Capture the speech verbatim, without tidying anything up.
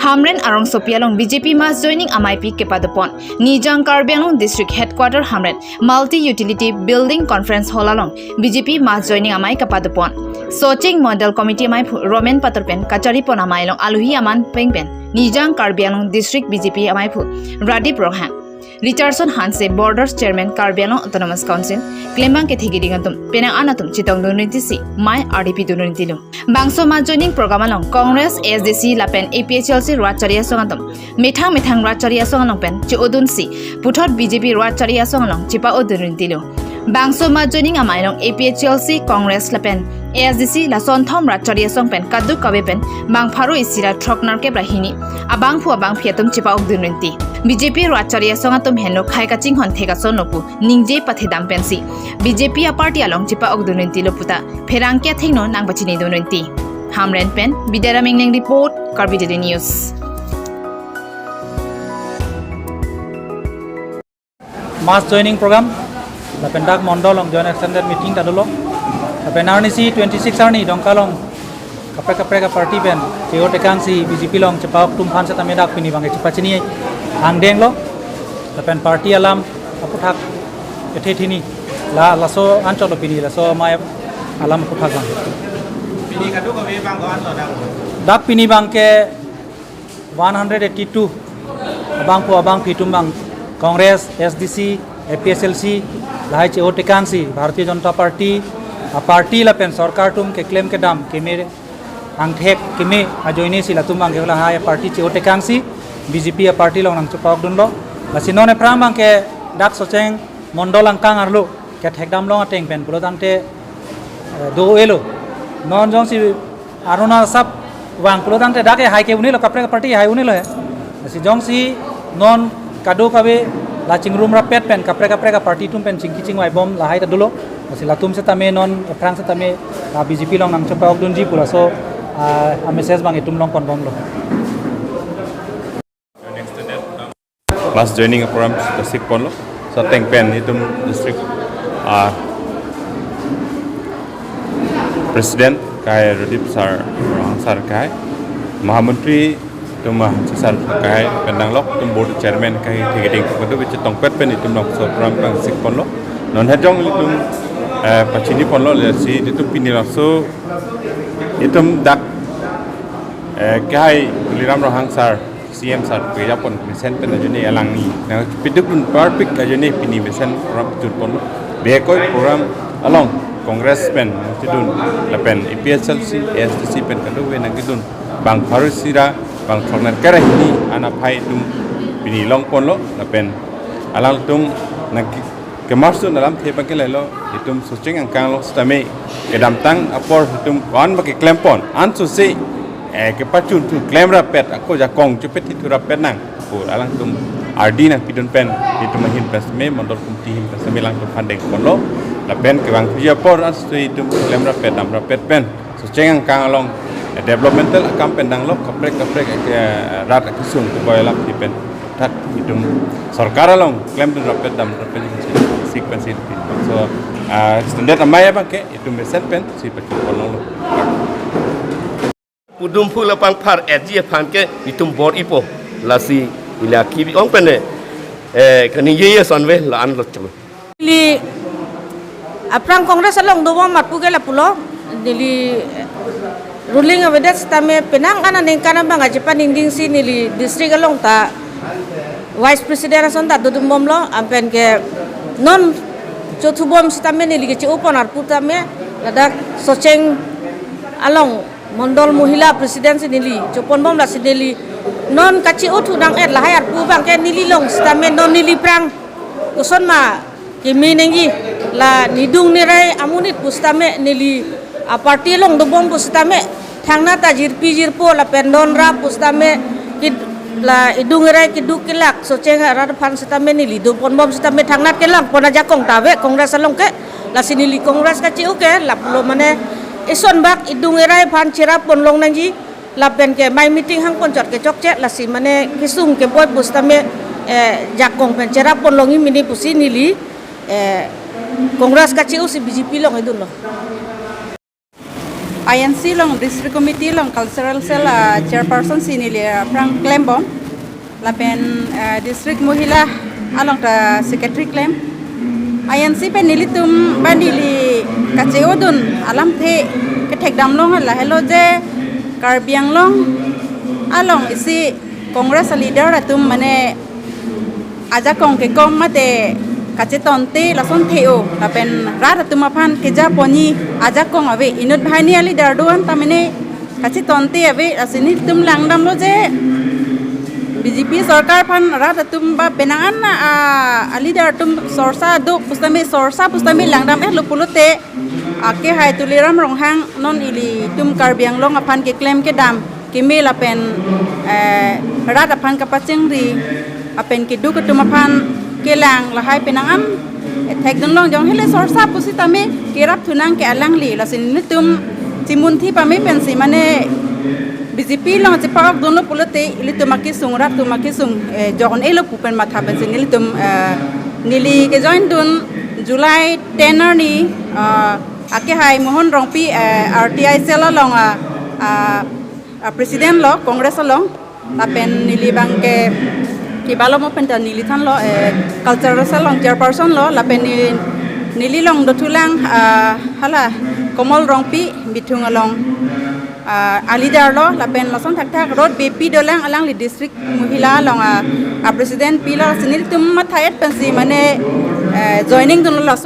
Hamren arongsopi along B J P mass joining ameipi kepadopon. Nijang Karbi Anglong District Headquarter Hamren Multi Utility Building Conference Hall along B J P mass joining amei kepadopon. Socheng Mondol Committee ameiphu Roman Patur pen kacharipon amei along alohi aman peng pen Nijang Karbi Anglong District B J P ameiphu Radip Ronghang, Richardson Hanse, Borders Chairman Karbi Anglong Autonomous Council, klembang kethegiding atum penang an atum chetongdun rinti si mei ardipi dun rintilo. Bangso mass joining program along Congress, A S D C lapen A P H L C rat chari asong atum methang methang rat chari asong along pen che-odun si puthot B J P rat chari asong along chepa-odun rintilo. Bangso mass joining amei along A P H L C, Congress lapen A S D C lason thom rat chari asong pen kadokave pen bang pharo isi ra throk nerkep ra hini abangphu abangphi atum chepa-okdun rinti. B J P rat chari asong atum henlo khei kachingthon thek asonlo pu ningje pathedam pensi B J P aparty along chepa-okdun rintilo puta pherangke athengno nangpachinidun rinti. Hamren pen Bidyaram Engleng report, Karbi Daily News. Mass joining program, lapen dak Mondol along joint extended meeting ta dolo. Lapen arnisi twenty six arni Dongka along kaprek kaprek aparty pen che-o tekang si B J P along chepa-ok atum aphan setame dak pini bang chepachini angdenglo. Lapen party alam aphuthak ethe thini la laso anchot lo pini laso amei alam aphuthak bang. Pini kadokave bang ko-an lo dak? Dak pini bang ke one hundred eighty-two abangphu abangphi atum bang Congress, A S D C, A P H L C, lahai che-o tekang si Bharatiya Janata Party, aparty lapen sorkar atum keklem kedam keme angthek keme ajoine si latum bang ke lahai aparty che-o tekang si B J P aparty along nangchepa-okdunlo. Lasi non ephrang bang ke dak Socheng Mondol angkang arlo kethekdam long ateng pen pulotangte, eh, do-elo. Non jongsi Aruna asap vang pulotangte dak ke hai ke un-elo, kaprek aparty hai un-elo he. Lasi jongsi non kadokave la chingrum rapet pen kaprek kaprek aparty atum pen chingki chingvaibom lahai ta dolo. Lasi latum setame non ephrang setame la B J P along nangchepa-okdunji pu laso, ah, a-message bang itum longponbomlo. Mass joining program ta sikponlo. Laso ateng pen itum district, ah, president kehai Radip sir, Ronghang sir kehai, Mahamantri atum, ah, sir kehai pen danglok, itum board chairman kehai thegiding atum kadokave chetongpet pen itum laso program ta sikponlo. Non hejong itum, eh, pachiniponlo, lasi itum pini laso itum dak, eh, kehai Tuliram Ronghang sir, C M sir pejapon mesen pen ajoine alangli nangpidukdun parpik ajoine pini mesen program churponlo. Bihek akoi program along Congress pen nangchedun lapen A P H L C, A S D C pen kadokave nangkedun bang pharo isi ra bang throk nerkep ra hini an aphai itum pini longponlo lapen alangtum nangke- kemarsun alamthe abang ke lahelo, itum Socheng angkang along setame kedamtang apor itum ko-an bang keklempon, ansose, eh, kepachunthu klem rapet, ako ajakong chepet hithu rapet nang pu alangtum ardi nangpidun pen itum ahin pen setame, Mondol Committee ahin pen setame alangtum aphan dengponlo. Lapen kevang puji apor ansose itum klem rapet dam rapet pen Socheng angkang along, eh, developmental akam pen danglok, kaprek kaprek, eh, rat akesung keboi alam pen thak itum sorkar along klemdun rapet dam rapet sik pensi pin. So, ah, extended amei abang ke itum mesen pensi pachunponlonglo. Pudum phu la pangphar etji aphan ke itum bor-ipo, lasi ila kibi ong pen, eh, kaningje asonve la-an lo chama. Neli aphrang Congress along dobom arpu ke lapulo, neli ruling avedet setame penang an aningkan abang achepaningding si neli district along ta vice president ason ta dodumbomlo, anpen ke non chothubom setame neli keche-opon arpu tame ladak Socheng along Mondol Mohila President si neli choponbom, lasi neli non kache-othu nang-et lahai arpu abang ke neli long setame non neli aphrang kosonma keme nangji, la nidung nirai amonit pu setame neli aparty along dobom pu setame thangnat ta jirpi jirpo lapen don ra pu setame kid-, la idung irai keduk kelak Socheng arat aphan setame neli doponbom setame thangnat kelangpon ajakong ta ave Congress along ke, lasi neli Congress kache-o ke lapulo, mane ison bak idung irai aphan cherapponlong nangji, lapen ke mei meeting hangponchot ke chokche, lasi mane kesung keboi pu setame, eh, jakong pen cherapponlongji mene pusi neli, eh, Congress kache-o si B J P along idunlo. I N C along district committee along cultural cell a chairperson si neli aphrang klembom. Lapen eh, district mohila along ta secretary klem. I N C pen nelitum ba neli kache-odun alamthe kethekdam long lahelo je Karbi Anglong along isi Congress a leader atum mane ajakong kekom mate kachetonte lason the-o lapen rat atum aphan keja ponji ajakong ave, inut banghini a leader do-an ta mane kachetonte ave. Lasi nelitum langdamlo je B J P sorkar aphan rat atum ba penang an a, a leader atum sorsa do pusitame sorsa pusitame langdam-etlo pulote akehai Tuliram Ronghang non ilitum Karbi Anglong aphan keklem kedam keme lapen eh, rat aphan kapachingri apen keduk atum aphan kelang lahai penang an eh, thekdun long jong hele sorsa pusitame kerap thunang ke alangli. Lasi nelitum chimunthi pame pensi mane B J P along chepa-okdunlo pulote ilitum akesung rat atum akesung eh, jon-elo pu pen matha pensi nelitum eh, neli kejoin dun July ten arni ah, akehai Mohon Rongpi eh, R T I cell along ah, ah, ah, president lo Congress along. Lapen neli abang ke kibalo mo penta neli thanlo eh, cultural cell along chairperson lo lapen ni, neli along dothulang ah, hala Komol Rongpi Bithung along ah, a leader lo lapen lason thakthak rot bepi dolang alangli district mohila along ah, a president pilo. Lasi nelitum matha-et pensi mane eh, joining dunlo laso